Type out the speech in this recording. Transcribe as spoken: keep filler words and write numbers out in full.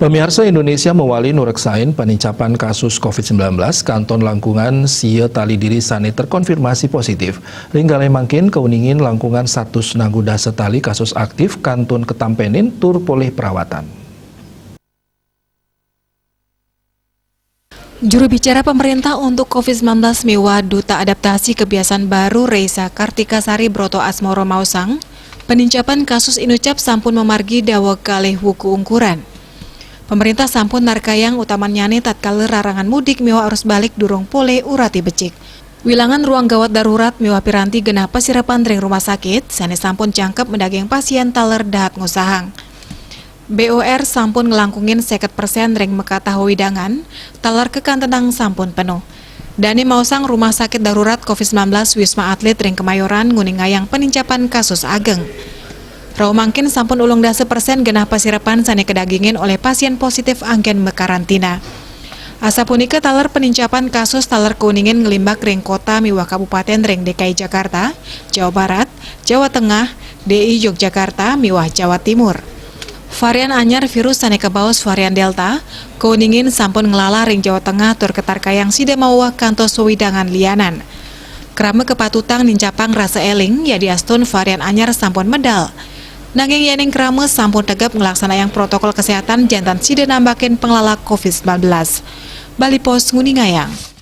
Pamiarsa, Indonesia mawali nureksain panincapan kasus covid sembilan belas kanton langkungan sia tali diri sane terkonfirmasi positif. Ring galih mangkin kauningin langkungan satus nanggu dasa tali kasus aktif kantun katampenin tur polih perawatan. Juru bicara pemerintah untuk covid sembilan belas miwah Duta Adaptasi Kebiasaan Baru Reisa Kartika Sari Broto Asmoro maosang, panincapan kasus inucap sampun mamargi daweg kalih wuku ungkuran. Pemerintah sampun narkayang utamannyane tatkala larangan mudik miwah arus balik durung polih urati becik. Wilangan ruang gawat darurat miwah piranti genah pasirepan ring rumah sakit sane sampun jangkep madaging pasien taler dahat ngusahang. B O R sampun nglangkungin seket persen ring makatah wewidangan, taler kakantenang sampun penuh. Dane maosang Rumah Sakit Darurat covid sembilan belas Wisma Atlet ring Kemayoran nguningayang panincapan kasus ageng. Rauh mangkin sampun ulung dasa persen genah pasirepan sane kadagingin olih pasien positif anggen makarantina. Asapunika taler panincapan kasus taler kauningin nglimbak ring kota miwah kabupaten ring D K I Jakarta, Jawa Barat, Jawa Tengah, D I Yogyakarta, miwah Jawa Timur. Varian anyar virus sane kabaos varian Delta, kauningin sampun nglalah ring Jawa Tengah tur katarkayang sida maweweh kantos wewidangan lianan. Krama kapatutang nincapang rasa eling, yadiastun varian anyar sampun medal. Nanging yening krama sampun tegep nglaksanayang protokol kesehatan janten sida nambakin panglalah covid sembilan belas. Bali Post nguningayang.